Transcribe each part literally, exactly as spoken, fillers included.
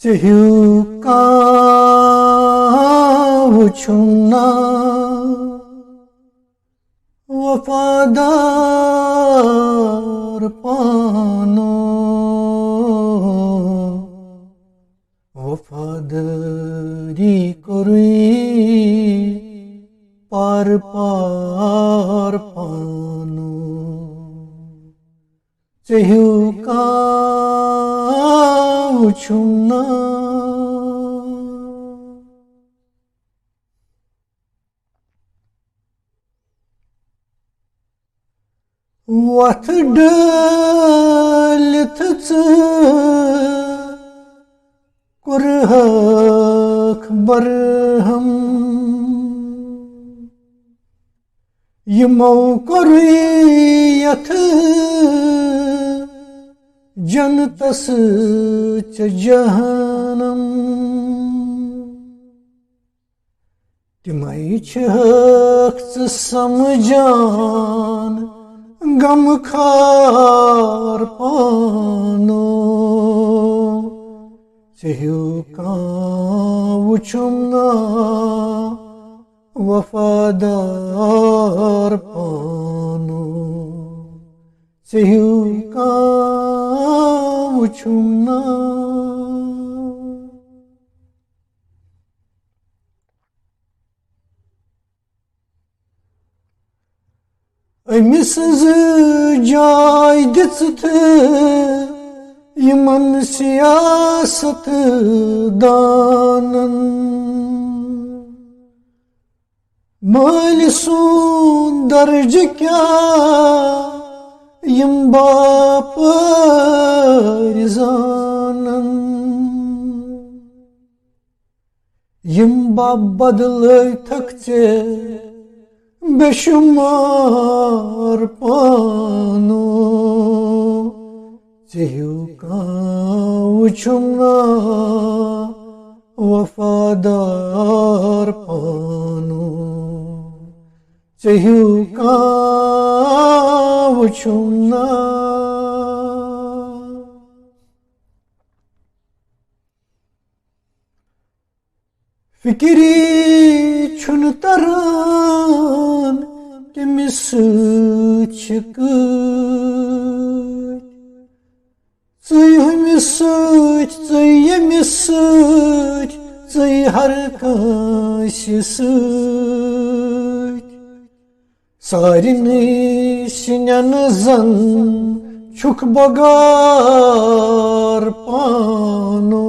ژےٚ ہیوٗ کانٛہہ وُچھُم نا وفادار پانو، وفاداری کوٚرُے پار پار پانو۔ ژےٚ ہیوٗ کانٛہہ وُچھُم نا۔ وَتھ ڈٲلِتھ ژٕ کوٚرہَکھ برہم۔ یِمو کوٚرُے یَتھ جنتس ژےٚ جہنم۔ تِمے چھِہَکھ ژٕ سمجھان غم خار پانو۔ ژےٚ ہیوٗ کانٛہہ وُچھُم نا وفادار پانو۔ ژےٚ ہیوٗ کانٛہہ وُچھُم نا۔ أمِس سٕنٛز جاے دِژٕتھ یِمن سیاست دانن۔ مٲلۍ سُنٛد درجہٕ کیٛاہ یِم باپٲرۍ زانن؟ یِم باپ بدلٲوتھکھ ژےٚ بے شُمار پانو۔ ژےٚ ہیوٗ کانٛہہ وُچھُم نا وفادار پانو۔ ژےٚ ہیوٗ کانٛہہ وُچھُم نا۔ فِکری چھُنہٕ تران کٔمِس سۭتۍ چھِ کٲتۍ۔ ژٕے ہُمِس سۭتۍ، ژٕے ییٚمِس سۭتۍ، ژٕے ہر کٲنٛسہِ سۭتۍ۔ سارنٕے سِنٮ۪ن زن چھُکھ بغار پانو۔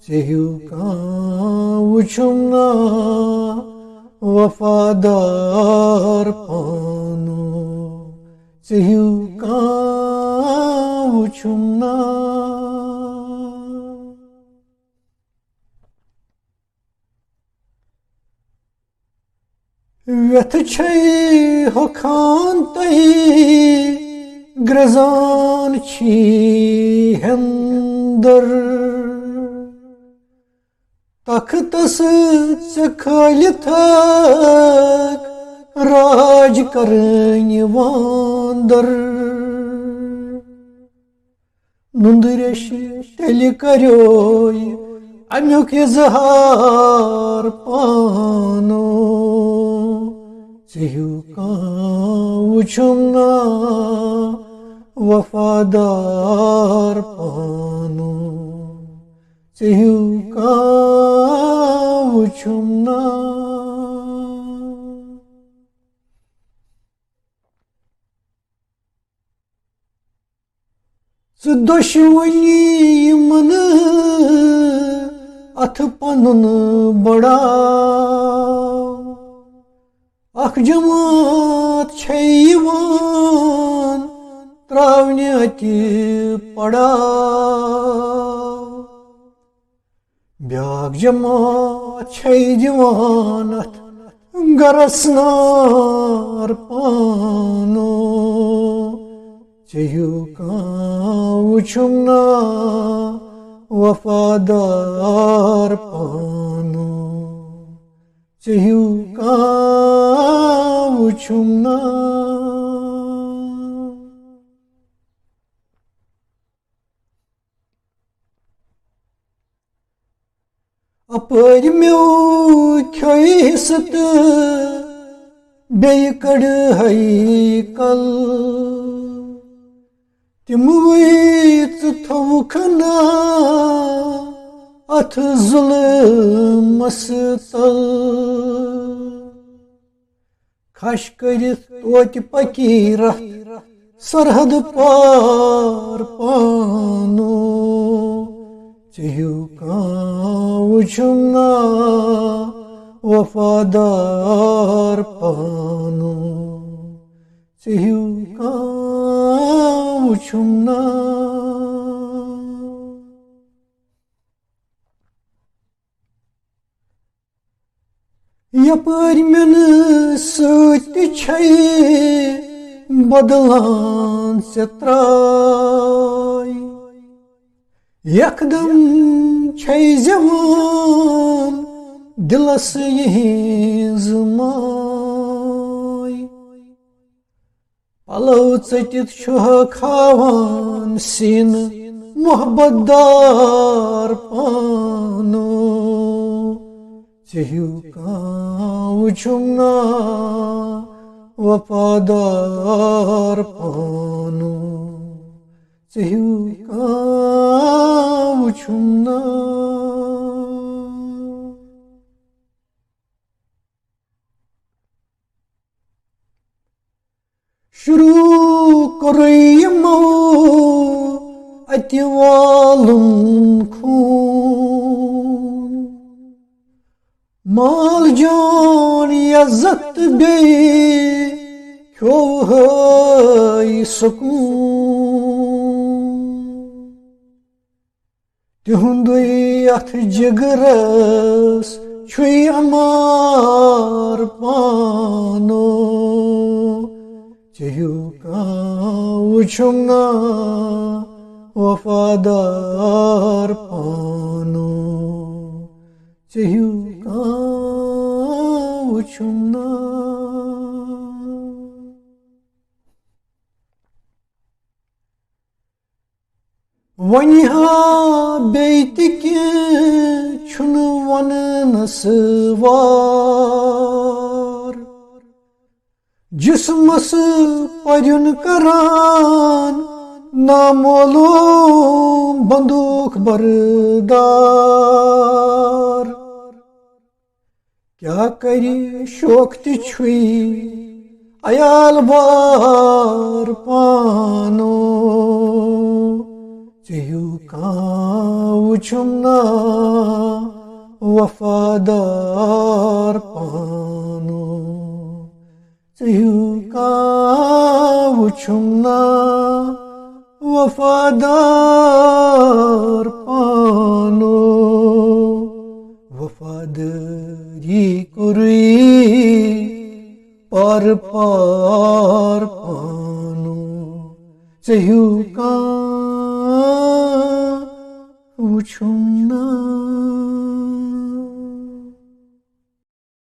ژےٚ ہیوٗ کانٛہہ وُچھُم نا وفادار پانو۔ ژےٚ ہیوٗ کانٛہہ وُچھُم نا۔ ویتھ چھے ہۄکھان تۄہہِ، گرٛزان چھی ہٮ۪نٛدر۔ تختس ژےٚ کھٲلِتھ راج کرٕنۍ واندر۔ نُندٕ ریشہِ تیٚلہِ کریوے امیُک اظہار پانو۔ ژےٚ ہیوٗ کانٛہہ وُچھُم نا وفادار پانو۔ ژےٚ ہیوٗ کانٛہہ وُچھُم نا۔ ژٕ دۄشوٕنی یِمن اَتھٕ پَنُن بڑاو۔ اکھ جماعت چھے یِوان ترٛاونہِ اَتہِ پڑاو۔ بیٛاکھ جماعت چھے دِوان اَتھ گرس نار پانو۔ ژےٚ ہیوٗ کانٛہہ وُچھُم نا وفادار پانو۔ ژےٚ ہیوٗ کانٛہہ وُچھُم نا۔ اپٲرۍ میوٗ کھیوٚیہِ حصہٕ تہٕ بیٚیہِ کٔڑہَے کل۔ تِموٕے ژٕ تھوٚوُکھ نا اتھ ظُلمس تل۔ کھش کٔرِتھ توتہِ پکی رتھ سرحد پار پانو۔ ژےٚ ہیوٗ کانٛہہ وُچھُم نا وفادار پانو۔ ژےٚ ہیوٗ کانٛہہ وُچھُم نا۔ یپٲرۍ مےٚ نہٕ سۭتۍ تہِ چھے بدلان ژےٚ تراے۔ یکدم چھے زیوان دلس یِہنٛز ماے۔ پلو ژٔٹِتھ چھُ ہاوان سیٖنہٕ محبت دار پانو۔ ژےٚ ہیوٗ کانٛہہ وُچھُم نا وفادار پانو۔ ژےٚ ہیوٗ کانٛہہ وُچھُم نا۔ شروع کوٚرُے یِمو اَتہِ والُن خوٗن۔ مال جان عزت بیٚیہِ کھیوٚوہَے سکوٗن۔ تِہُنٛدُے یَتھ جِگرَس چھُے اَمار پانو۔ ژےٚ ہیوٗ کانٛہہ وُچھُم نا وفادار پانو۔ ژےٚ ہیوٗ کانٛہہ وُچھُم نا۔ وۄنۍ ہا بیٚیہِ تہِ کینٛہہ چھُنہٕ وَننَس وار۔ جسمس پریُن کران نامعلوم بندوق بردار۔ کیٛاہ کرِ شوق تہِ چھُے عیال بار پانو۔ ژےٚ ہیوٗ کانٛہہ وُچھُم نا وفادار پانو۔ ژےٚ ہیوٗ کانٛہہ وُچھُم نا وفادار پانو۔ وفاداری کوٚرُے پار پار پانو۔ ژےٚ ہیوٗ کانٛہہ وُچھُم نا۔